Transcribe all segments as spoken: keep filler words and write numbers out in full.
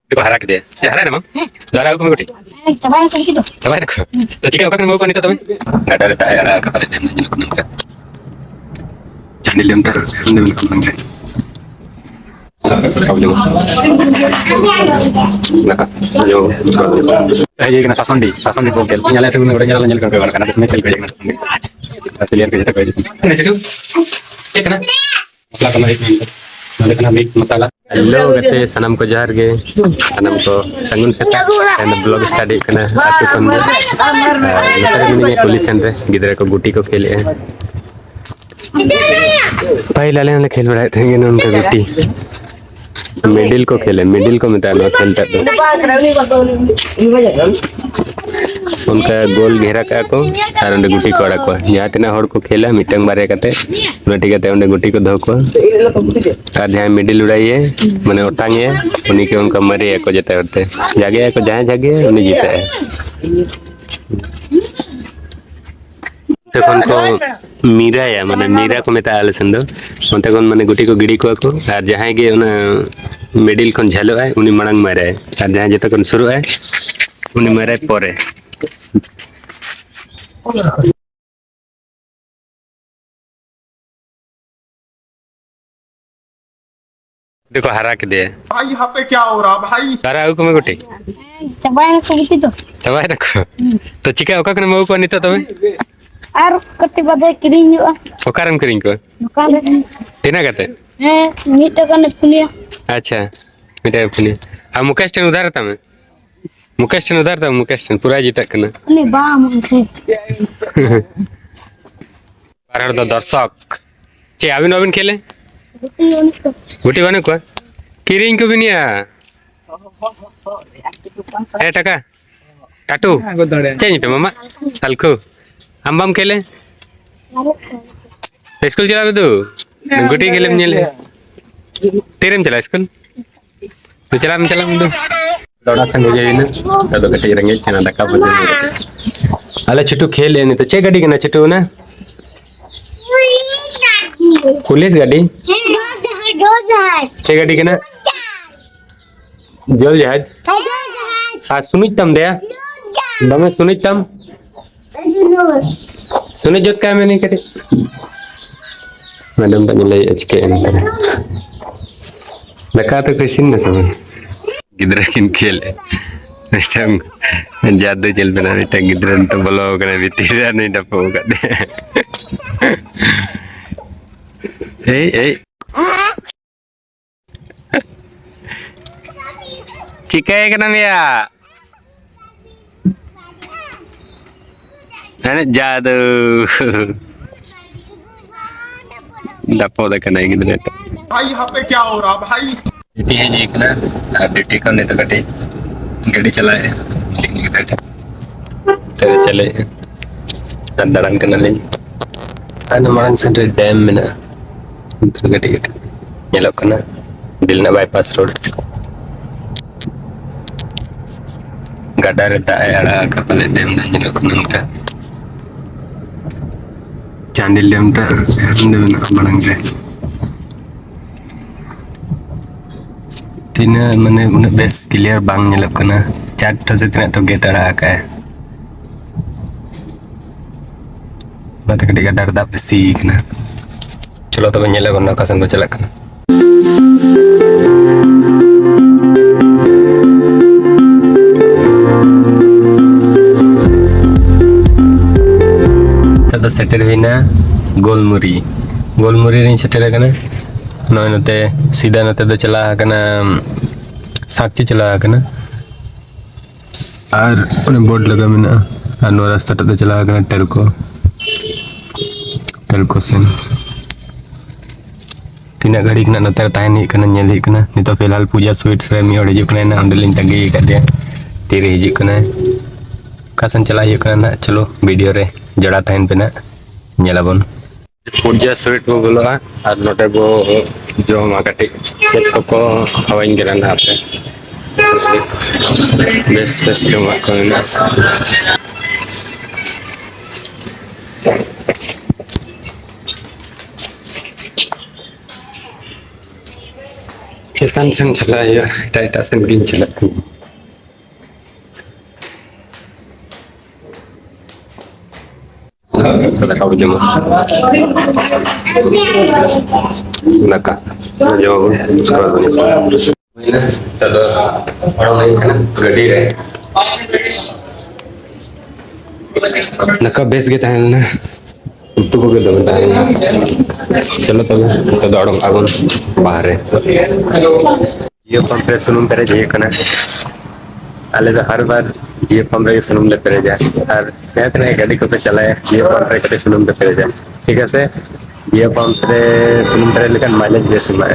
ᱫᱮᱠᱷᱚ, ᱦᱟᱨᱟ ᱠᱮᱫᱮᱭᱟ᱾ ᱪᱮ, ᱦᱟᱨᱟᱭᱮᱱᱟ ᱢᱟᱢ? ᱦᱮᱸ᱾ ᱫᱟᱨᱟ ᱟᱹᱜᱩ ᱠᱚᱢᱮ ᱠᱟᱹᱴᱤᱡ᱾ ᱦᱮᱸ, ᱪᱟᱵᱟᱭᱮᱱᱟ ᱠᱚ ᱩᱱᱠᱩ ᱫᱚ᱾ ᱪᱟᱵᱟᱭᱮᱱᱟ ᱠᱚ? ᱦᱩᱸ᱾ ᱛᱚ, ᱪᱤᱠᱟ, ᱚᱠᱟ ᱠᱷᱚᱱᱮᱢ ᱟᱹᱜᱩ ᱠᱚᱣᱟ ᱱᱤᱛᱚᱜ ᱛᱚᱵᱮ? ᱜᱟᱰᱟ ᱨᱮ ᱛᱟᱦᱮᱸ ᱠᱟᱱᱟ, ᱚᱠᱟ ᱠᱚᱨᱮ ᱧᱟᱢ ᱞᱮᱱᱟ, ᱧᱮᱞᱚᱜ ᱠᱟᱱᱟ ᱚᱱᱠᱟ᱾ ᱪᱟᱸᱫᱤ ᱞᱮᱢ ᱛᱟᱦᱮᱸ ᱠᱟᱱᱟ᱾ ᱦᱮᱡ ᱦᱩᱭ ᱠᱟᱱᱟ ᱥᱟᱥᱚᱱᱰᱤ, ᱥᱟᱥᱚᱱᱰᱤ ᱵᱚᱞ ᱠᱷᱮᱞ᱾ ᱧᱮᱞ ᱟᱞᱮ ᱟᱹᱛᱩ ᱠᱷᱚᱱ ᱱᱚᱰᱮ ᱧᱮᱞ ᱟᱞᱮ ᱧᱮᱞ ᱠᱟᱱᱟ ᱯᱮ ᱵᱟᱝ ᱠᱟᱱᱟ, ᱵᱮᱥ ᱢᱮᱪ ᱠᱷᱮᱞ ᱠᱚ ᱦᱮᱡ ᱠᱟᱱᱟ ᱥᱟᱥᱚᱱᱰᱤ᱾ ᱯᱞᱮᱭᱟᱨ ᱠᱚ ᱡᱚᱛᱚ ᱠᱚ ᱦᱮᱡ ᱠᱟᱱᱟ᱾ ᱪᱮᱫ ᱠᱟᱱᱟ? ᱢᱚᱥᱞᱟ ᱠᱚ ᱦᱮᱡ ᱠᱟᱱᱟ᱾ ᱱᱚᱰᱮ ᱠᱟᱱᱟ ᱢᱤᱴ ᱢᱚᱥᱟᱞᱟ᱾ ᱦᱮᱞᱳ ᱜᱟᱛᱮ ᱥᱟᱱᱟᱢ ᱠᱚ ᱡᱚᱦᱟᱨ ᱜᱮ᱾ ᱥᱟᱱᱟᱢ ᱠᱚ ᱥᱟᱹᱜᱩᱱ ᱥᱮᱛᱟᱜ᱾ ᱛᱮᱦᱮᱧ ᱫᱚ ᱵᱞᱚᱜ ᱥᱴᱟᱨᱴ ᱦᱩᱭᱩᱜ ᱠᱟᱱᱟ ᱟᱹᱛᱩ ᱠᱷᱚᱱ ᱜᱮ᱾ ᱟᱨ ᱱᱚᱛᱮ ᱨᱮ ᱢᱤᱱᱟᱹᱧᱟ ᱠᱩᱞᱦᱤ ᱥᱮᱱ ᱨᱮ, ᱜᱤᱫᱽᱨᱟᱹ ᱠᱚ ᱜᱩᱴᱤ ᱠᱚ ᱠᱷᱮᱞᱮᱜᱼᱟ᱾ ᱯᱟᱹᱦᱤᱞ ᱟᱞᱮ ᱦᱚᱸᱞᱮ ᱠᱷᱮᱞ ᱵᱟᱲᱟᱭᱮᱫ ᱛᱟᱦᱮᱸ ᱠᱟᱱᱟ ᱚᱱᱠᱟ ᱜᱩᱴᱤ᱾ ᱢᱤᱰᱤᱞ ᱠᱚ ᱠᱷᱮᱞᱟ, ᱢᱤᱰᱤᱞ ᱠᱚ ᱢᱮᱛᱟᱜᱼᱟ ᱱᱚᱣᱟ ᱠᱷᱮᱞ ᱴᱟᱜ ᱫᱚ᱾ ᱚᱱᱠᱟ ᱜᱳᱞ ᱜᱷᱮᱨᱟ ᱠᱟᱜᱼᱟ ᱠᱚ ᱟᱨ ᱚᱸᱰᱮ ᱜᱩᱴᱤ ᱠᱚ ᱟᱲᱟᱜ ᱠᱚᱣᱟ᱾ ᱡᱟᱦᱟᱸ ᱛᱤᱱᱟᱹᱜ ᱦᱚᱲ ᱠᱚ ᱠᱷᱮᱞᱟ, ᱢᱤᱫᱴᱟᱝ ᱵᱟᱨᱭᱟ ᱠᱟᱛᱮ, ᱚᱱᱟ ᱴᱷᱤᱠ ᱠᱟᱛᱮ ᱚᱸᱰᱮ ᱜᱩᱴᱤ ᱠᱚ ᱫᱚᱦᱚ ᱠᱚᱣᱟ᱾ ᱟᱨ ᱡᱟᱦᱟᱸᱭ ᱢᱤᱰᱤᱞ ᱩᱰᱟᱭᱮᱭᱟ, ᱢᱟᱱᱮ ᱚᱴᱟᱝ ᱮᱭᱟ, ᱩᱱᱤ ᱜᱮ ᱚᱱᱠᱟ ᱢᱟᱨᱮᱭᱟᱠᱚ ᱡᱚᱛᱚ ᱦᱚᱲ ᱛᱮ᱾ ᱡᱟᱜᱮᱭᱟᱠᱚ, ᱡᱟᱦᱟᱸᱭ ᱡᱟᱜᱮᱭᱟ, ᱩᱱᱤ ᱡᱤᱛᱟᱹᱜᱼᱟᱭ᱾ ᱡᱚᱠᱷᱚᱱ ᱠᱚ ᱢᱤᱨᱟᱭᱟ, ᱢᱟᱱᱮ ᱢᱤᱨᱟ ᱠᱚ ᱢᱮᱛᱟᱜᱼᱟ ᱟᱞᱮ ᱥᱮᱱ ᱫᱚ, ᱚᱱᱛᱮ ᱠᱷᱚᱱ ᱢᱟᱱᱮ ᱜᱩᱴᱤ ᱠᱚ ᱜᱤᱰᱤ ᱠᱚᱣᱟ ᱠᱚ, ᱟᱨ ᱡᱟᱦᱟᱸᱭ ᱜᱮ ᱚᱱᱟ ᱢᱤᱰᱤᱞ ᱠᱷᱚᱱ ᱡᱷᱟᱹᱞᱚᱜ ᱟᱭ, ᱩᱱᱤ ᱢᱟᱲᱟᱝ ᱢᱟᱨᱟᱭ, ᱟᱨ ᱡᱟᱦᱟᱸᱭ ᱡᱚᱛᱚ ᱠᱷᱚᱱ ᱥᱩᱨᱩᱜ ᱟᱭ, ᱩᱱᱤ ᱢᱟᱨᱟᱭ ᱯᱚᱨᱮ᱾ ᱜᱩᱴᱤ ᱠᱚ ᱦᱟᱨᱟ ᱠᱮᱫᱮᱭᱟ᱾ भाई, यहाँ पे क्या हो रहा भाई? ᱫᱟᱨᱟ ᱟᱹᱜᱩ ᱠᱚᱢᱮ ᱜᱩᱴᱤ᱾ ᱪᱟᱵᱟᱭᱮᱱᱟ ᱠᱚ ᱜᱩᱴᱤ ᱫᱚ᱾ ᱪᱟᱵᱟᱭᱮᱱᱟ ᱠᱚ? ᱦᱩᱸ᱾ ᱛᱚ ᱪᱤᱠᱟ, ᱚᱠᱟ ᱠᱷᱚᱱᱮᱢ ᱟᱹᱜᱩ ᱠᱚᱣᱟ ᱱᱤᱛᱚᱜ ᱛᱚᱵᱮ? ᱟᱨ ᱠᱟᱹᱴᱤᱡ ᱵᱟᱫᱮ ᱠᱤᱨᱤᱧ ᱦᱩᱭᱩᱜᱼᱟ᱾ ᱚᱠᱟᱨᱮᱢ ᱠᱤᱨᱤᱧ ᱠᱚᱣᱟ? ᱫᱚᱠᱟᱱ ᱨᱮ᱾ ᱛᱤᱱᱟᱹᱜ ᱠᱟᱛᱮ? ᱦᱮᱸ, ᱢᱤᱫ ᱴᱟᱠᱟ ᱨᱮ ᱯᱩᱱᱭᱟ᱾ ᱟᱪᱪᱷᱟ, ᱢᱤᱫ ᱴᱟᱠᱟ ᱯᱩᱱᱭᱟ᱾ ᱟᱨ ᱢᱩᱠᱮᱥ ᱴᱷᱮᱱ ᱩᱫᱷᱟᱨ ᱦᱟᱛᱟᱣ ᱢᱮ᱾ ᱢᱩᱠᱮᱥ ᱴᱷᱮᱱ ᱩᱫᱷᱟᱨ ᱦᱟᱛᱟᱣ ᱢᱮ, ᱢᱩᱠᱮᱥ ᱴᱷᱮᱱ, ᱯᱩᱨᱟᱭ ᱡᱤᱛᱟᱹᱜ ᱠᱟᱱᱟ᱾ ᱩᱱᱤ ᱵᱟᱝ ᱮᱢᱚᱜ ᱟᱹᱧ᱾ ᱵᱟᱨ ᱦᱚᱲ ᱫᱚ ᱫᱚᱨᱥᱚᱠ᱾ ᱪᱮᱫ ᱟᱹᱵᱤᱱ ᱵᱟᱵᱤᱱ ᱠᱷᱮᱞᱮ? ᱜᱩᱴᱤ ᱵᱟᱹᱱᱩᱜ ᱠᱚᱣᱟ᱾ ᱜᱩᱴᱤ ᱵᱟᱹᱱᱩᱜ ᱠᱚᱣᱟ? ᱠᱤᱨᱤᱧ ᱠᱚᱵᱤᱱ ᱭᱟ᱾ ᱦᱮᱸ, ᱴᱟᱠᱟ᱾ ᱴᱟᱴᱩ᱾ ᱪᱮᱫ ᱧᱩᱛᱩᱢ ᱟᱢᱟᱜ? ᱥᱟᱞᱠᱷᱩ᱾ ᱟᱢ ᱵᱟᱢ ᱠᱷᱮᱞᱮ? ᱤᱥᱠᱩᱞ ᱪᱟᱞᱟᱜ ᱢᱮ ᱫᱩ᱾ ᱜᱩᱴᱤ ᱠᱷᱮᱞᱮᱢ ᱧᱮᱞᱮ᱾ ᱛᱤᱨᱮᱢ ᱪᱟᱞᱟᱜᱼᱟ ᱤᱥᱠᱩᱞ? ᱪᱟᱞᱟᱜ ᱢᱮ, ᱪᱟᱞᱟᱜ ᱢᱮ ᱫᱩ᱾ ᱫᱚᱲᱟ ᱥᱟᱸᱜᱮ ᱜᱮ ᱦᱩᱭᱱᱟ᱾ ᱟᱫᱚ ᱠᱟᱹᱴᱤᱡ ᱨᱮᱸᱜᱮᱡ ᱠᱟᱱᱟ, ᱫᱟᱠᱟ ᱵᱟᱹᱧ ᱡᱚᱢ ᱠᱟᱫᱟ᱾ ᱟᱞᱮ ᱪᱷᱩᱴᱩ ᱠᱷᱮᱞ ᱮᱱ ᱱᱤᱛᱚᱜ᱾ ᱪᱮᱫ ᱜᱟᱹᱰᱤ ᱠᱟᱱᱟ ᱪᱷᱩᱴᱩ ᱚᱱᱟ? ᱯᱩᱞᱤᱥ ᱜᱟᱹᱰᱤ? ᱪᱮᱫ ᱜᱟᱹᱰᱤ ᱠᱟᱱᱟ? ᱡᱚᱞ ᱡᱟᱦᱟᱡᱽ᱾ ᱟᱨ ᱥᱩᱱᱩᱡ ᱛᱟᱢ ᱫᱮᱭᱟ᱾ ᱫᱚᱢᱮ ᱥᱩᱱᱩᱡ ᱛᱟᱢ᱾ ᱥᱩᱱᱩᱡ ᱡᱚᱛ ᱠᱟᱭ ᱢᱮ ᱱᱤ ᱠᱟᱹᱴᱤᱡ᱾ ᱢᱮᱰᱟᱢ ᱛᱟᱹᱠᱤᱱ ᱞᱟᱹᱭᱮᱫᱼᱟ ᱪᱤᱠᱟᱹᱭᱮᱱᱟ ᱛᱟᱦᱞᱮ? ᱫᱟᱠᱟ ᱩᱛᱩ ᱠᱚ ᱤᱥᱤᱱ ᱱᱟ ᱥᱮ ᱵᱟᱝ? ᱜᱤᱫᱽᱨᱟᱹ ᱠᱤᱱ ᱠᱷᱮᱞ᱾ ᱢᱤᱫᱴᱟᱝ ᱡᱟᱫᱩ ᱧᱮᱞ ᱵᱮᱱᱟ, ᱢᱤᱫᱴᱟᱝ ᱜᱤᱫᱽᱨᱟᱹ ᱱᱤᱛᱚᱜ ᱵᱚᱞᱚ ᱟᱠᱟᱱᱟᱭ ᱵᱷᱤᱛᱤᱨ ᱨᱮ, ᱟᱨ ᱱᱩᱭ ᱰᱟᱯᱚ ᱟᱠᱟᱫ ᱛᱟᱭᱟ᱾ ᱮᱭ, ᱮᱭ᱾ ᱪᱤᱠᱟᱹᱭ ᱠᱟᱱᱟᱢ ᱭᱟ? ᱮᱱᱮᱡ ᱡᱟᱫᱩ᱾ ᱰᱟᱯᱚᱫ ᱟᱠᱟᱱᱟᱭ ᱜᱤᱫᱽᱨᱟᱹ ᱴᱟᱜ᱾ ᱵᱷᱟᱭ, ᱭᱟᱦᱟᱸ ᱯᱮ ᱠᱭᱟ ᱦᱳ ᱨᱟᱦᱟ ᱵᱷᱟᱭ? ᱰᱤᱭᱩᱴᱤ ᱦᱮᱡ ᱦᱩᱭ ᱠᱟᱱᱟ, ᱟᱨ ᱰᱤᱭᱩᱴᱤ ᱠᱷᱚᱱ ᱱᱤᱛᱚᱜ ᱠᱟᱹᱴᱤᱡ ᱜᱟᱹᱰᱤ ᱪᱟᱞᱟᱣᱮᱫᱼᱟ᱾ ᱛᱮᱨᱮ ᱪᱟᱞᱟᱣᱮᱫᱼᱟ᱾ ᱟᱨ ᱫᱟᱬᱟᱱ ᱠᱟᱱᱟᱞᱤᱧ᱾ ᱟᱨ ᱢᱟᱲᱟᱝ ᱥᱮᱱ ᱨᱮ ᱰᱮᱢ ᱢᱮᱱᱟᱜᱼᱟ, ᱠᱟᱹᱴᱤᱡ ᱠᱟᱹᱴᱤᱡ ᱧᱮᱞᱚᱜ ᱠᱟᱱᱟ, ᱫᱤᱞᱱᱟ ᱵᱟᱭᱯᱟᱥ ᱨᱳᱰ᱾ ᱜᱟᱰᱟ ᱨᱮ ᱫᱟᱜ ᱮ ᱟᱲᱟᱜ ᱟᱠᱟᱫ ᱯᱟᱞᱮ, ᱰᱮᱢ ᱨᱮ ᱧᱮᱞᱚᱜ ᱠᱟᱱᱟ ᱱᱚᱝᱠᱟ᱾ ᱪᱟᱱᱰᱤᱞ ᱰᱮᱢ ᱴᱟᱜ ᱚᱸᱰᱮ ᱢᱮᱱᱟᱜᱼᱟ ᱢᱟᱲᱟᱝ ᱨᱮ᱾ ᱛᱤᱱᱟᱹᱜ ᱢᱟᱱᱮ ᱩᱱᱟᱹᱜ ᱵᱮᱥ ᱠᱞᱤᱭᱟᱨ ᱵᱟᱝ ᱧᱮᱞᱚᱜ ᱠᱟᱱᱟ, ᱪᱟᱨᱴᱟ ᱥᱮ ᱛᱤᱱᱟᱹᱜ ᱴᱚ ᱜᱮᱴ ᱟᱲᱟᱜ ᱟᱠᱟᱫᱼᱟ᱾ ᱚᱱᱟᱛᱮ ᱠᱟᱹᱴᱤᱡ ᱜᱟᱰᱟ ᱨᱮ ᱫᱟᱜ ᱵᱮᱥᱤ ᱠᱟᱱᱟ᱾ ᱪᱚᱞᱚ ᱛᱚᱵᱮ ᱧᱮᱞ ᱟᱵᱚᱱ ᱚᱠᱟ ᱥᱮᱱ ᱵᱚ ᱪᱟᱞᱟᱜ ᱠᱟᱱᱟ᱾ ᱱᱤᱛᱚᱜ ᱫᱚ ᱥᱮᱴᱮᱨ ᱦᱩᱭᱱᱟ ᱜᱳᱞᱢᱩᱨᱤ᱾ ᱜᱳᱞᱢᱩᱨᱤ ᱨᱤᱧ ᱥᱮᱴᱮᱨ ᱟᱠᱟᱱᱟ᱾ ᱱᱚᱜᱼᱚᱭ ᱱᱚᱛᱮ ᱥᱤᱫᱟ ᱱᱚᱛᱮ ᱫᱚ ᱪᱟᱞᱟᱣ ᱟᱠᱟᱱᱟ, ᱥᱟᱠᱪᱤ ᱪᱟᱞᱟᱣ ᱟᱠᱟᱱᱟ᱾ ᱟᱨ ᱚᱱᱮ ᱵᱳᱨᱰ ᱞᱟᱜᱟᱣ ᱢᱮᱱᱟᱜᱼᱟ᱾ ᱟᱨ ᱱᱚᱣᱟ ᱨᱟᱥᱛᱟ ᱴᱟᱜ ᱫᱚ ᱪᱟᱞᱟᱣ ᱟᱠᱟᱱᱟ ᱴᱮᱞᱠᱳ, ᱴᱮᱞᱠᱳ ᱥᱮᱱ᱾ ᱛᱤᱱᱟᱹᱜ ᱜᱷᱟᱹᱲᱤᱡ ᱠᱷᱚᱱᱟᱜ ᱱᱚᱛᱮ ᱨᱮ ᱛᱟᱦᱮᱱ ᱦᱩᱭᱩᱜ ᱠᱟᱱᱟ, ᱧᱮᱞ ᱦᱩᱭᱩᱜ ᱠᱟᱱᱟ᱾ ᱱᱤᱛᱚᱜ ᱯᱷᱤᱞᱦᱟᱞ ᱯᱩᱡᱟ ᱥᱩᱭᱤᱴᱥ ᱨᱮ ᱢᱤᱫ ᱦᱚᱲ ᱦᱤᱡᱩᱜ ᱠᱟᱱᱟᱭ ᱱᱟᱦᱟᱜ, ᱚᱸᱰᱮᱞᱤᱧ ᱛᱟᱺᱜᱤ ᱟᱠᱟᱫᱮᱭᱟ, ᱛᱤᱨᱮ ᱦᱤᱡᱩᱜ ᱠᱟᱱᱟᱭ᱾ ᱚᱠᱟ ᱥᱮᱱ ᱪᱟᱞᱟᱜ ᱦᱩᱭᱩᱜ ᱠᱟᱱᱟ ᱱᱟᱦᱟᱜ, ᱪᱚᱞᱚ ᱵᱷᱤᱰᱤᱭᱳ ᱨᱮ ᱡᱚᱲᱟᱣ ᱛᱟᱦᱮᱱ ᱯᱮ ᱱᱟᱦᱟᱜ, ᱧᱮᱞᱟᱵᱚᱱ᱾ ᱯᱩᱡᱟ ᱥᱩᱭᱤᱴ ᱵᱚ ᱵᱚᱞᱚᱜᱼᱟ ᱟᱨ ᱱᱚᱰᱮ ᱵᱚ ᱡᱚᱢᱟ ᱠᱟᱹᱴᱤᱡ, ᱪᱮᱫ ᱠᱚᱠᱚ ᱦᱟᱣᱟᱧ ᱠᱟᱱᱟ ᱱᱟᱦᱟᱜ ᱯᱮ᱾ ᱵᱮᱥ ᱵᱮᱥ ᱡᱚᱢᱟᱜ ᱠᱚ ᱢᱮᱱᱟᱜᱼᱟ᱾ ᱪᱮᱫ ᱪᱮᱛᱟᱱ ᱥᱮᱱ ᱪᱟᱞᱟᱜ ᱦᱩᱭᱩᱜᱼᱟ, ᱮᱴᱟᱜ ᱮᱴᱟᱜ ᱥᱮᱱ ᱜᱤᱧ ᱪᱟᱞᱟᱜ ᱠᱟᱱᱟ᱾ ᱫᱟᱠᱟ ᱵᱚ ᱡᱚᱢᱟ᱾ ᱫᱟᱠᱟ ᱡᱚᱢ ᱟᱵᱚᱱ᱾ ᱦᱩᱭᱱᱟ, ᱱᱤᱛᱚᱜ ᱫᱚ ᱚᱰᱚᱝ ᱦᱩᱭᱩᱜ ᱠᱟᱱᱟ ᱜᱟᱹᱰᱤ ᱨᱮ᱾ ᱫᱟᱠᱟ ᱵᱮᱥ ᱜᱮ ᱛᱟᱦᱮᱸ ᱞᱮᱱᱟ, ᱩᱛᱩ ᱠᱚᱜᱮ ᱫᱚᱢᱮ ᱛᱟᱦᱮᱸ ᱞᱮᱱᱟ᱾ ᱪᱚᱞᱚ ᱛᱚᱵᱮ, ᱱᱤᱛᱚᱜ ᱫᱚ ᱚᱰᱚᱝ ᱟᱵᱚᱱ ᱵᱟᱦᱨᱮ᱾ ᱡᱤᱭᱳ ᱯᱟᱢᱯ ᱨᱮ ᱥᱩᱱᱩᱢ ᱯᱮᱨᱮᱡ ᱦᱩᱭᱩᱜ ᱠᱟᱱᱟ᱾ ᱟᱞᱮ ᱫᱚ ᱦᱟᱨ ᱵᱟᱨ ᱡᱤᱭᱳ ᱯᱟᱢᱯ ᱨᱮᱜᱮ ᱥᱩᱱᱩᱢ ᱞᱮ ᱯᱮᱨᱮᱡᱟ, ᱟᱨ ᱡᱟᱦᱟᱸ ᱛᱤᱱᱟᱹᱜ ᱜᱟᱹᱰᱤ ᱠᱚᱯᱮ ᱪᱟᱞᱟᱭᱟ, ᱡᱤᱭᱳ ᱯᱟᱢᱯ ᱨᱮ ᱠᱟᱹᱴᱤᱡ ᱥᱩᱱᱩᱢ ᱯᱮ ᱯᱮᱨᱮᱡᱟ, ᱴᱷᱤᱠ ᱟᱪᱷᱮ? ᱡᱤᱭᱳ ᱯᱟᱢᱯ ᱨᱮ ᱥᱩᱱᱩᱢ ᱯᱮᱨᱮᱡ ᱞᱮᱠᱷᱟᱱ mileage ᱵᱮᱥ ᱮᱢᱟᱭ᱾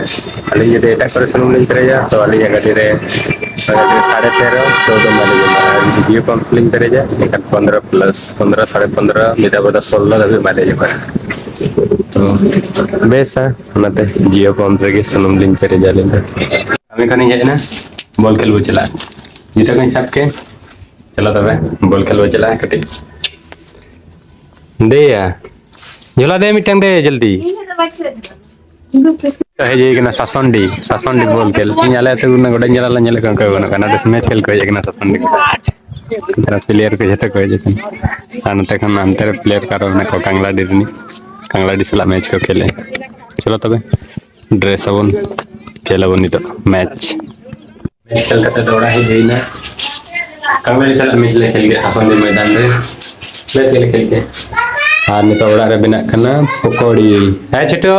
ᱟᱹᱞᱤᱧ ᱡᱩᱫᱤ ᱮᱴᱟᱜ ᱠᱚᱨᱮ ᱥᱩᱱᱩᱢ ᱞᱤᱧ ᱯᱮᱨᱮᱡᱟ, ᱛᱚ ᱟᱹᱞᱤᱧᱟᱜ ᱜᱟᱹᱰᱤ ᱨᱮ ᱥᱟᱲᱮ ᱛᱮᱨᱚ, ᱪᱳᱫᱽᱫᱚ mileage ᱮᱢᱟᱭ᱾ ᱟᱨ ᱡᱩᱫᱤ ᱡᱤᱭᱳ ᱯᱟᱢᱯ ᱞᱤᱧ ᱯᱮᱨᱮᱡᱟ, ᱮᱱᱠᱷᱟᱱ ᱯᱚᱱᱫᱽᱨᱚ ᱯᱞᱟᱥ, ᱯᱚᱱᱫᱽᱨᱚ, ᱥᱟᱲᱮ ᱯᱚᱱᱫᱽᱨᱚ, ᱢᱤᱫ ᱫᱷᱟᱣ ᱫᱚ ᱥᱳᱞᱞᱳ ᱫᱷᱟᱹᱵᱤᱡ mileage ᱮᱢᱟᱭ᱾ ᱛᱚ ᱵᱮᱥᱟ, ᱚᱱᱟᱛᱮ ᱡᱤᱭᱳ ᱯᱟᱢᱯ ᱨᱮᱜᱮ ᱥᱩᱱᱩᱢ ᱞᱤᱧ ᱯᱮᱨᱮᱡᱟ ᱟᱹᱞᱤᱧ ᱫᱚ᱾ ᱠᱟᱹᱢᱤ ᱠᱷᱚᱱᱤᱧ ᱦᱮᱡ ᱮᱱᱟ, ᱵᱚᱞ ᱠᱷᱮᱞ ᱵᱚ ᱪᱟᱞᱟᱜᱼᱟ᱾ ᱡᱩᱛᱟᱹ ᱠᱚᱧ ᱥᱟᱵ ᱠᱮᱫ, ᱪᱚᱞᱚ ᱛᱚᱵᱮ, ᱵᱚᱞ ᱠᱷᱮᱞ ᱵᱚ ᱪᱟᱞᱟᱜᱼᱟ ᱠᱟᱹᱴᱤᱡ᱾ ᱫᱮᱭᱟ, ᱡᱷᱚᱞᱟ ᱫᱮ ᱢᱤᱫᱴᱟᱝ ᱫᱮ, ᱡᱚᱞᱫᱤ᱾ ᱦᱮᱡ ᱦᱩᱭ ᱠᱟᱱᱟ ᱥᱟᱥᱚᱱᱰᱤ, ᱥᱟᱥᱚᱱᱰᱤ ᱵᱚᱞ ᱠᱷᱮᱞ᱾ ᱤᱧ ᱟᱞᱮ ᱟᱹᱛᱩ ᱨᱮᱱᱟᱜ ᱜᱚᱰᱟᱧ ᱧᱮᱞ ᱟᱞᱮ, ᱧᱮᱞᱮᱫ ᱠᱚᱣᱟ ᱚᱱᱠᱟ ᱵᱟᱹᱱᱩᱜ ᱠᱚᱣᱟ᱾ ᱱᱚᱰᱮ ᱢᱮᱪ ᱠᱷᱮᱞ ᱠᱚ ᱦᱮᱡ ᱟᱠᱟᱱᱟ ᱥᱟᱥᱚᱱᱰᱤ ᱠᱚ᱾ ᱱᱚᱛᱮ ᱨᱮ ᱯᱞᱮᱭᱟᱨ ᱠᱚ ᱡᱷᱚᱛᱚ ᱠᱚ ᱦᱮᱡ ᱟᱠᱟᱱᱟ᱾ ᱟᱨ ᱱᱚᱛᱮ ᱠᱷᱚᱱ ᱦᱟᱱᱛᱮ ᱨᱮ ᱯᱞᱮᱭᱟᱨ ᱠᱚ ᱟᱨᱚ ᱢᱮᱱᱟᱜ ᱠᱚᱣᱟ, ᱠᱟᱝᱞᱟᱰᱤ ᱨᱤᱱᱤᱡ, ᱠᱟᱝᱞᱟᱰᱤ ᱥᱟᱞᱟᱜ ᱢᱮᱪ ᱠᱚ ᱠᱷᱮᱞᱮᱜᱼᱟ᱾ ᱪᱚᱞᱚ ᱛᱚᱵᱮ, ᱰᱨᱮᱥ ᱟᱵᱚᱱ, ᱠᱷᱮᱞ ᱟᱵᱚᱱ ᱱᱤᱛᱚᱜ ᱢᱮᱪ᱾ ᱢᱮᱪ ᱠᱷᱮᱞ ᱠᱟᱛᱮ ᱫᱚ ᱚᱲᱟᱜ ᱦᱮᱡ ᱦᱩᱭᱱᱟ᱾ ᱠᱟᱝᱞᱟᱰᱤ ᱥᱟᱞᱟᱜ ᱢᱮᱪ ᱞᱮ ᱠᱷᱮᱞ ᱠᱮᱫ ᱥᱟᱥᱚᱱᱰᱤ ᱢᱚᱭᱫᱟᱱ ᱨᱮ᱾ ᱵᱮᱥ ᱜᱮᱞᱮ ᱠᱷᱮᱞ ᱠᱮᱫ᱾ ᱟᱨ ᱱᱤᱛᱚᱜ ᱚᱲᱟᱜ ᱨᱮ ᱵᱮᱱᱟᱜ ᱠᱟᱱᱟ ᱯᱚᱠᱚᱲᱤ᱾ ᱦᱮᱸ ᱪᱷᱳᱴᱩ?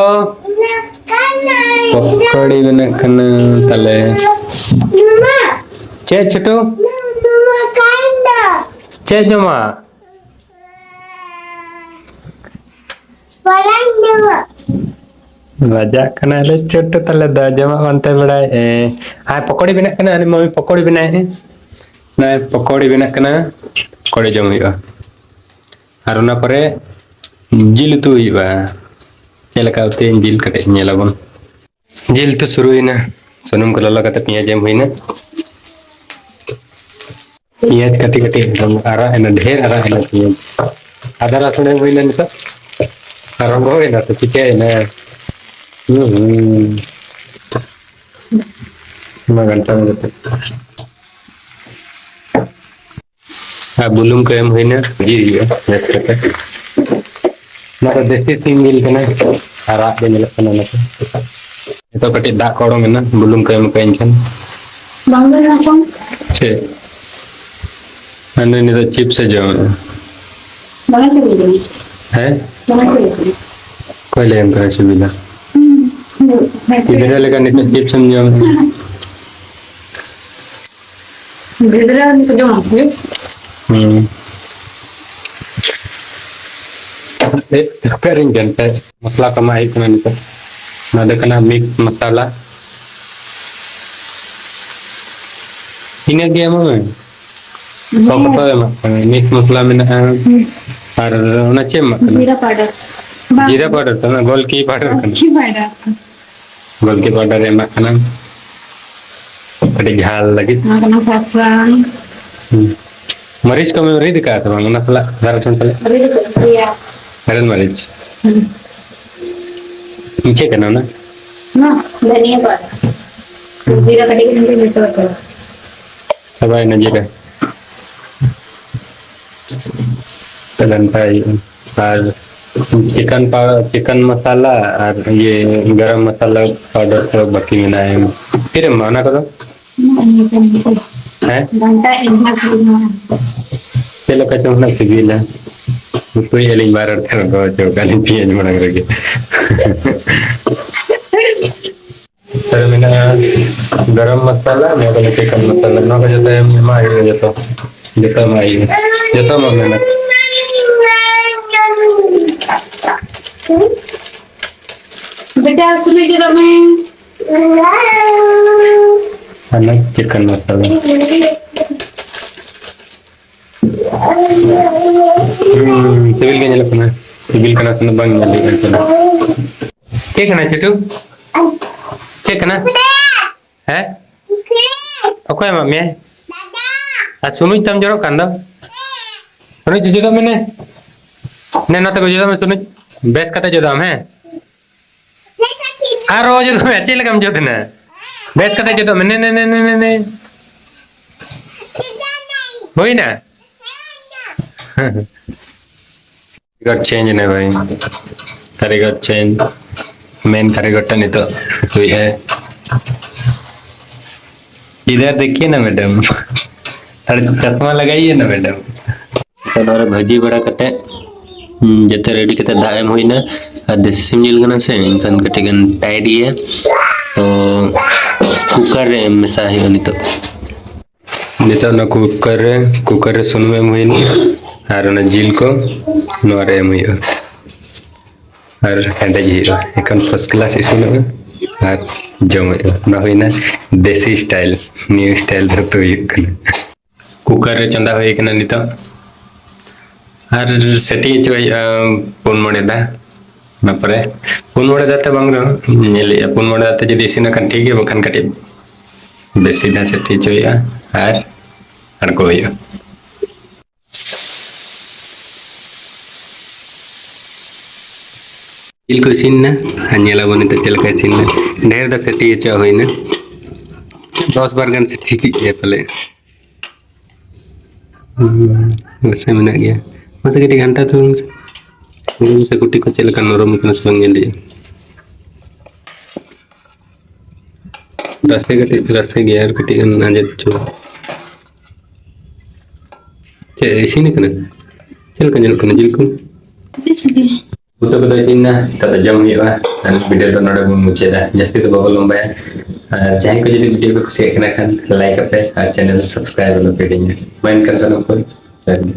ᱯᱚᱠᱚᱲᱤ ᱵᱮᱱᱟᱜ ᱠᱟᱱᱟ ᱛᱟᱦᱞᱮ᱾ ᱪᱮᱫ ᱪᱷᱳᱴᱩ? ᱪᱮᱫ ᱡᱚᱢᱟᱜ? ᱞᱟᱡᱟᱜ ᱠᱟᱱᱟᱭ ᱞᱮ ᱪᱷᱳᱴᱩ, ᱛᱟᱦᱞᱮ ᱫᱚ ᱡᱚᱢᱟᱜ ᱵᱟᱝ ᱛᱮ ᱵᱟᱲᱟᱭ᱾ ᱮ, ᱟᱨ ᱯᱚᱠᱚᱲᱤ ᱵᱮᱱᱟᱜ ᱠᱟᱱᱟ, ᱟᱨ ᱢᱟᱢᱤ ᱯᱚᱠᱚᱲᱤ ᱵᱮᱱᱟᱭ᱾ ᱱᱚᱜᱼᱚᱭ ᱯᱚᱠᱚᱲᱤ ᱵᱮᱱᱟᱜ ᱠᱟᱱᱟ, ᱯᱚᱠᱚᱲᱤ ᱡᱚᱢ ᱦᱩᱭᱩᱜᱼᱟ᱾ ᱟᱨ ᱚᱱᱟ ᱯᱚᱨᱮ ᱡᱤᱞ ᱩᱛᱩ ᱦᱩᱭᱩᱜᱼᱟ᱾ ᱪᱮᱫ ᱞᱮᱠᱟ ᱩᱛᱩᱭᱟᱹᱧ ᱡᱤᱞ ᱠᱟᱹᱴᱤᱡ ᱧᱮᱞ ᱟᱵᱚᱱ᱾ ᱡᱤᱞ ᱩᱛᱩ ᱥᱩᱨᱩᱭᱮᱱᱟ᱾ ᱥᱩᱱᱩᱢ ᱠᱚ ᱞᱚᱞᱚ ᱠᱟᱛᱮ ᱯᱮᱸᱭᱟᱡᱽ ᱮᱢ ᱦᱩᱭᱱᱟ᱾ ᱯᱮᱸᱭᱟᱡᱽ ᱠᱟᱹᱴᱤᱡ ᱠᱟᱹᱴᱤᱡ ᱟᱨᱟᱜ ᱮᱱᱟ, ᱰᱷᱮᱨ ᱟᱨᱟᱜ ᱮᱱᱟ ᱯᱮᱸᱭᱟᱡᱽ᱾ ᱟᱫᱟ ᱨᱟᱥᱩᱱ ᱮᱢ ᱦᱩᱭᱱᱟ ᱱᱤᱛᱚᱜ᱾ ᱟᱨ ᱨᱚᱝᱜᱚ ᱦᱩᱭᱱᱟ ᱥᱮ ᱪᱤᱠᱟᱹᱭᱮᱱᱟ? ᱦᱩᱸ, ᱦᱩᱸ᱾ ᱚᱱᱟ ᱜᱷᱟᱱᱴᱟ ᱢᱮ ᱠᱟᱛᱮ᱾ ᱟᱨ ᱵᱩᱞᱩᱝ ᱠᱚ ᱮᱢ ᱦᱩᱭᱱᱟ, ᱵᱷᱟᱹᱡᱤ ᱦᱩᱭᱩᱜᱼᱟ ᱵᱮᱥ ᱠᱟᱛᱮ᱾ ᱚᱱᱟ ᱫᱚ ᱫᱮᱥᱤ ᱥᱤᱢ ᱡᱤᱞ ᱠᱟᱱᱟ, ᱟᱨᱟᱜ ᱜᱮ ᱧᱮᱞᱚᱜ ᱠᱟᱱᱟ ᱚᱱᱟᱛᱮ᱾ ᱱᱤᱛᱚᱜ ᱠᱟᱹᱴᱤᱡ ᱫᱟᱜ ᱠᱚ ᱚᱰᱚᱝ ᱮᱱᱟ, ᱵᱩᱞᱩᱝ ᱠᱚ ᱮᱢ ᱠᱟᱜᱼᱟ ᱮᱱᱠᱷᱟᱱ᱾ ᱵᱟᱝ ᱫᱚ ᱧᱟᱯᱟᱢ᱾ ᱪᱮᱫ? ᱟᱨ ᱱᱩᱭ ᱱᱤᱛᱚᱜ ᱪᱤᱯᱥ ᱮ ᱡᱚᱢᱮᱫᱼᱟ᱾ ᱵᱟᱝ ᱥᱤᱵᱤᱞ ᱠᱟᱱᱟ᱾ ᱦᱮᱸ? ᱵᱟᱝ ᱥᱤᱵᱤᱞ ᱠᱟᱱᱟ᱾ ᱚᱠᱚᱭ ᱞᱟᱹᱭᱟᱢ ᱠᱟᱱᱟ ᱥᱤᱵᱤᱞᱟ? ᱦᱩᱸ᱾ ᱜᱤᱫᱽᱨᱟᱹ ᱞᱮᱠᱟ ᱱᱤᱛᱚᱜ ᱪᱤᱯᱥ ᱮᱢ ᱡᱚᱢ᱾ ᱜᱤᱫᱽᱨᱟᱹ ᱱᱤᱛᱚᱜ ᱡᱚᱢ ᱦᱩᱭᱩᱜ᱾ ᱦᱩᱸ᱾ ᱮ, ᱚᱠᱟᱨᱤᱧ ᱜᱷᱟᱱᱴᱟᱭ? ᱢᱚᱥᱞᱟ ᱠᱚ ᱮᱢᱟᱜ ᱦᱩᱭᱩᱜ ᱠᱟᱱᱟ ᱱᱤᱛᱚᱜ᱾ ᱱᱚᱣᱟ ᱫᱚ ᱠᱟᱱᱟ ᱢᱤᱴ ᱢᱟᱥᱟᱞᱟ᱾ ᱤᱱᱟᱹᱜ ᱜᱮ ᱮᱢᱟᱜ ᱢᱮ᱾ ᱦᱮᱸ᱾ ᱥᱚᱥ ᱦᱚᱸ ᱮᱢᱟᱜ ᱠᱟᱱᱟ, ᱢᱤᱴ ᱢᱚᱥᱞᱟ ᱢᱮᱱᱟᱜᱼᱟ᱾ ᱦᱩᱸ᱾ ᱟᱨ ᱚᱱᱟ ᱪᱮᱫ ᱮᱢ ᱮᱢᱟᱜ ᱠᱟᱱᱟ? ᱡᱤᱨᱟ ᱯᱟᱣᱰᱟᱨ᱾ ᱵᱟᱝ᱾ ᱡᱤᱨᱟ ᱯᱟᱣᱰᱟᱨ ᱠᱟᱱᱟ, ᱜᱳᱞᱠᱤ ᱯᱟᱣᱰᱟᱨ ᱠᱟᱱᱟ᱾ ᱜᱳᱞᱠᱤ ᱯᱟᱣᱰᱟᱨ᱾ ᱜᱳᱞᱠᱤ ᱯᱟᱣᱰᱟᱨ ᱮᱢᱟᱜ ᱠᱟᱱᱟ᱾ ᱠᱟᱹᱴᱤᱡ ᱡᱷᱟᱞ ᱞᱟᱹᱜᱤᱫ᱾ ᱱᱚᱣᱟ ᱠᱟᱱᱟ ᱥᱟᱥᱟᱝ᱾ ᱦᱩᱸ᱾ ᱢᱟᱹᱨᱤᱪ ᱠᱚᱢ ᱨᱤᱫ ᱟᱠᱟᱫᱼᱟ ᱥᱮ ᱵᱟᱝ? ᱚᱱᱟ ᱥᱟᱞᱟᱜ, ᱫᱟᱨ ᱨᱟᱹᱥᱩᱱ ᱥᱟᱞᱟᱜ? ᱨᱤᱫ ᱟᱠᱟᱫ ᱜᱮᱭᱟ᱾ ᱵᱮᱨᱮᱞ ᱢᱟᱹᱨᱤᱪ? ᱦᱩᱸ᱾ ᱪᱮᱫ ᱠᱟᱱᱟ ᱚᱱᱟ? ᱱᱚᱣᱟ ᱫᱷᱟᱹᱱᱤᱭᱟᱹ ᱯᱟᱣᱰᱟᱨ᱾ ᱦᱩᱸ᱾ ᱡᱤᱨᱟᱹ ᱠᱟᱹᱴᱤᱡ ᱠᱟᱹᱴᱤᱡ ᱡᱚᱛᱚ ᱠᱚ᱾ ᱪᱟᱵᱟᱭᱮᱱᱟ ᱡᱤᱨᱟᱹ᱾ ᱛᱟᱦᱞᱮ ᱚᱱᱠᱟ ᱦᱩᱭᱩᱜᱼᱟ᱾ ᱟᱨ ᱪᱤᱠᱮᱱ ᱯᱟᱣ-, ᱪᱤᱠᱮᱱ ᱢᱟᱥᱟᱞᱟ ᱟᱨ ᱤᱭᱟᱹ ᱜᱟᱨᱟᱢ ᱢᱟᱥᱟᱞᱟ ᱯᱟᱣᱰᱟᱨ ᱠᱚ ᱵᱟᱹᱠᱤ ᱢᱮᱱᱟᱜᱼᱟ᱾ ᱛᱤᱨᱮᱢ ᱮᱢᱟ ᱚᱱᱟ ᱠᱚᱫᱚ? ᱦᱮᱸ? ᱜᱷᱟᱱᱴᱟ ᱮᱢ ᱦᱟᱸᱜ ᱦᱩᱭᱩᱜᱼᱟ᱾ ᱪᱮᱫ ᱞᱮᱠᱟ ᱪᱚᱝ ᱱᱟᱜ ᱥᱤᱵᱤᱞᱟ᱾ ᱩᱛᱩᱭᱮᱫ ᱟᱹᱞᱤᱧ ᱵᱟᱨ ᱦᱚᱲ ᱛᱮ ᱫᱚᱦᱚ ᱦᱚᱪᱚ ᱠᱟᱜ ᱞᱤᱧ ᱯᱮᱸᱭᱟᱡᱽ ᱢᱟᱲᱟᱝ ᱨᱮᱜᱮ᱾ ᱛᱟᱦᱞᱮ ᱢᱮᱱᱟᱜᱼᱟ ᱜᱟᱨᱟᱢ ᱢᱟᱥᱟᱞᱟ, ᱱᱚᱣᱟ ᱠᱚ ᱪᱤᱠᱮᱱ ᱢᱟᱥᱟᱞᱟ, ᱱᱚᱣᱟ ᱠᱚ ᱡᱚᱛᱚ ᱮᱢ ᱮᱢᱟ ᱦᱩᱭᱩᱜᱼᱟ, ᱡᱚᱛᱚ, ᱡᱚᱛᱚ ᱮᱢᱟ ᱦᱩᱭᱩᱜᱼᱟ, ᱡᱚᱛᱚ ᱮᱢᱟ ᱢᱮᱱᱟᱜᱼᱟ᱾ ᱵᱮᱴᱟ, ᱥᱩᱱᱩᱡ ᱡᱚᱫᱚᱜ ᱢᱮ᱾ ᱦᱟᱱᱟ ᱪᱤᱠᱮᱱ ᱢᱟᱥᱟᱞᱟ᱾ ᱦᱩᱸ, ᱥᱤᱵᱤᱞ ᱜᱮ ᱧᱮᱞᱚᱜ ᱠᱟᱱᱟ᱾ ᱥᱤᱵᱤᱞ ᱠᱟᱱᱟ ᱥᱮ ᱵᱟᱝ ᱧᱮᱞ ᱦᱩᱭᱩᱜ ᱠᱟᱱᱟ᱾ ᱪᱮᱫ ᱠᱟᱱᱟ ᱪᱷᱳᱴᱩ? ᱪᱮᱫ ᱠᱟᱱᱟ? ᱦᱮᱸ? ᱚᱠᱚᱭ ᱮᱢᱟᱜ ᱢᱮᱭᱟ? ᱟᱨ ᱥᱩᱱᱩᱡ ᱛᱟᱢ ᱡᱚᱨᱚᱜ ᱠᱟᱱ ᱫᱚ? ᱥᱩᱱᱩᱡ ᱡᱚᱫᱚᱜ ᱢᱮ ᱱᱮ᱾ ᱱᱮ ᱱᱚᱛᱮ ᱠᱚ ᱡᱚᱫᱚᱜ ᱢᱮ ᱥᱩᱱᱩᱡ᱾ ᱵᱮᱥ ᱠᱟᱛᱮ ᱡᱚᱫᱚᱜ ᱟᱢ, ᱦᱮᱸ? ᱟᱨᱚ ᱡᱚᱫᱚᱜ ᱢᱮ, ᱪᱮᱫ ᱞᱮᱠᱟᱢ ᱡᱚᱫᱮᱱᱟ? ᱵᱮᱥ ᱠᱟᱛᱮ ᱡᱩᱛᱚᱜ ᱢᱮ᱾ ᱱᱮ, ᱱᱮ, ᱱᱮ, ᱱᱮ, ᱱᱮ, ᱱᱮ᱾ ᱦᱩᱭᱱᱟ? ᱠᱟᱨᱤᱜᱚᱨ ᱪᱮᱧᱡᱽ ᱮᱱᱟ ᱵᱷᱟᱭ᱾ ᱠᱟᱨᱤᱜᱚᱨ ᱪᱮᱧᱡᱽ᱾ ᱢᱮᱱ ᱠᱟᱨᱤᱜᱚᱨ ᱴᱟ ᱱᱤᱛᱚᱜ ᱦᱩᱭ ᱦᱮ᱾ ᱤᱫᱷᱟᱨ ᱫᱮᱠᱷᱤᱭᱮ ᱱᱟ ᱢᱮᱰᱟᱢ, ᱛᱷᱚᱲᱟ ᱪᱚᱥᱢᱟ ᱞᱟᱜᱟᱭᱮ ᱱᱟ ᱢᱮᱰᱟᱢ᱾ ᱛᱚ ᱱᱚᱣᱟ ᱨᱮ ᱵᱷᱟᱹᱡᱤ ᱵᱟᱲᱟ ᱠᱟᱛᱮ, ᱦᱩᱸ, ᱡᱚᱛᱚ ᱨᱮᱰᱤ ᱠᱟᱛᱮ ᱫᱟᱜ ᱮᱢ ᱦᱩᱭᱱᱟ᱾ ᱟᱨ ᱫᱮᱥᱤ ᱥᱤᱢ ᱡᱤᱞ ᱠᱟᱱᱟ ᱥᱮ, ᱮᱱᱠᱷᱟᱱ ᱠᱟᱹᱴᱤᱡ ᱜᱟᱱ ᱴᱟᱭᱤᱴ ᱜᱮᱭᱟ᱾ ᱛᱚ ᱠᱩᱠᱟᱨ ᱨᱮ ᱮᱢ ᱢᱮᱥᱟ ᱦᱩᱭᱩᱜᱼᱟ ᱱᱤᱛᱚᱜ᱾ ᱱᱤᱛᱚᱜ ᱚᱱᱟ ᱠᱩᱠᱟᱨ ᱨᱮ, ᱠᱩᱠᱟᱨ ᱨᱮ ᱥᱩᱱᱩᱢ ᱮᱢ ᱦᱩᱭᱱᱟ ᱟᱨ ᱚᱱᱟ ᱡᱤᱞ ᱠᱚ ᱱᱚᱣᱟ ᱨᱮ ᱮᱢ ᱦᱩᱭᱩᱜᱼᱟ᱾ ᱟᱨ ᱦᱮᱰᱮᱡ ᱦᱩᱭᱩᱜᱼᱟ᱾ ᱮᱠᱷᱚᱱ ᱯᱷᱟᱥᱴ ᱠᱞᱟᱥ ᱤᱥᱤᱱᱚᱜᱼᱟ ᱟᱨ ᱡᱚᱢ ᱦᱩᱭᱩᱜᱼᱟ᱾ ᱚᱱᱟ ᱦᱩᱭᱱᱟ ᱫᱮᱥᱤ ᱥᱴᱟᱭᱤᱞ, ᱱᱤᱭᱩ ᱥᱴᱟᱭᱤᱞ ᱫᱚ ᱩᱛᱩ ᱦᱩᱭᱩᱜ ᱠᱟᱱᱟ᱾ ᱠᱩᱠᱟᱨ ᱨᱮ ᱪᱚᱸᱫᱟ ᱦᱩᱭ ᱠᱟᱱᱟ ᱱᱤᱛᱚᱜ᱾ ᱟᱨ ᱥᱮᱴᱤᱝ ᱦᱚᱪᱚ ᱦᱩᱭᱩᱜᱼᱟ ᱯᱩᱱ ᱢᱚᱬᱮ ᱫᱷᱟᱣ᱾ ᱚᱱᱟ ᱯᱚᱨᱮ ᱯᱩᱱ ᱢᱚᱬᱮ ᱫᱷᱟᱣ ᱛᱮ ᱵᱟᱝ ᱨᱮᱦᱚᱸ ᱧᱮᱞᱮᱜᱼᱟ, ᱯᱩᱱ ᱢᱚᱬᱮ ᱫᱷᱟᱣ ᱛᱮ ᱡᱩᱫᱤ ᱤᱥᱤᱱ ᱟᱠᱟᱱ ᱴᱷᱤᱠ ᱜᱮᱭᱟ, ᱵᱟᱠᱷᱟᱱ ᱠᱟᱹᱴᱤᱡ ᱵᱮᱥᱤ ᱫᱷᱟᱣ ᱥᱮᱴᱤᱝ ᱦᱚᱪᱚ ᱦᱩᱭᱩᱜᱼᱟ ᱟᱨ ᱟᱬᱜᱚ ᱦᱩᱭᱩᱜᱼᱟ᱾ ᱡᱤᱞ ᱠᱚ ᱤᱥᱤᱱ ᱮᱱᱟ ᱟᱨ ᱧᱮᱞ ᱟᱵᱚᱱ ᱱᱤᱛᱚᱜ ᱪᱮᱫ ᱞᱮᱠᱟ ᱤᱥᱤᱱ ᱮᱱᱟ᱾ ᱰᱷᱮᱨ ᱫᱚ ᱥᱤᱴᱤ ᱦᱚᱪᱚ ᱦᱩᱭᱱᱟ, ᱫᱚᱥ ᱵᱟᱨ ᱜᱟᱱ ᱥᱤᱴᱤ ᱠᱮᱫ ᱜᱮᱭᱟ ᱯᱟᱞᱮ᱾ ᱦᱩᱸ, ᱱᱟᱥᱮ ᱢᱮᱱᱟᱜ ᱜᱮᱭᱟ, ᱢᱟᱥᱮ ᱠᱟᱹᱴᱤᱡ ᱜᱷᱟᱱᱴᱟ ᱛᱟᱵᱚᱱ ᱢᱮᱥᱮ᱾ ᱧᱮᱞ ᱢᱮᱥᱮ ᱠᱩᱴᱤ ᱠᱚ ᱪᱮᱫ ᱞᱮᱠᱟ ᱱᱚᱨᱚᱢ ᱠᱟᱱᱟ ᱥᱮ ᱵᱟᱝ, ᱧᱮᱞ ᱦᱩᱭᱩᱜᱼᱟ᱾ ᱨᱟᱥᱮ ᱠᱟᱹᱴᱤᱡ ᱨᱟᱥᱮ ᱜᱮᱭᱟ, ᱟᱨ ᱠᱟᱹᱴᱤᱡ ᱜᱟᱱ ᱟᱸᱡᱮᱫ ᱦᱚᱪᱚ᱾ ᱪᱮᱫ ᱤᱥᱤᱱ ᱠᱟᱱᱟ? ᱪᱮᱫ ᱞᱮᱠᱟ ᱧᱮᱞᱚᱜ ᱠᱟᱱᱟ ᱡᱤᱞ ᱠᱚ? ᱵᱮᱥ ᱜᱮ᱾ ᱩᱛᱩ ᱠᱚᱫᱚ ᱤᱥᱤᱱ ᱮᱱᱟ, ᱱᱤᱛᱚᱜ ᱫᱚ ᱡᱚᱢ ᱦᱩᱭᱩᱜᱼᱟ᱾ ᱟᱨ ᱵᱷᱤᱰᱤᱭᱳ ᱫᱚ ᱱᱚᱰᱮ ᱵᱚᱱ ᱢᱩᱪᱟᱹᱫᱟ, ᱡᱟᱹᱥᱛᱤ ᱫᱚ ᱵᱟᱵᱚᱱ ᱞᱚᱢᱵᱟᱭᱟ᱾ ᱟᱨ ᱡᱟᱦᱟᱸᱭ ᱠᱚ ᱡᱩᱫᱤ ᱵᱷᱤᱰᱤᱭᱳ ᱠᱚ ᱠᱩᱥᱤᱭᱟᱜ ᱠᱟᱱᱟ ᱠᱷᱟᱱ, ᱞᱟᱭᱤᱠ ᱟᱯᱮ ᱟᱨ ᱪᱮᱱᱮᱞ ᱥᱟᱵᱥᱠᱨᱟᱭᱤᱵ ᱟᱞᱚ ᱯᱮ ᱦᱤᱲᱤᱧᱟ᱾ ᱢᱟ ᱮᱱᱠᱷᱟᱱ ᱥᱟᱱᱟᱢ ᱠᱚ ᱡᱚᱦᱟᱨ ᱜᱮ᱾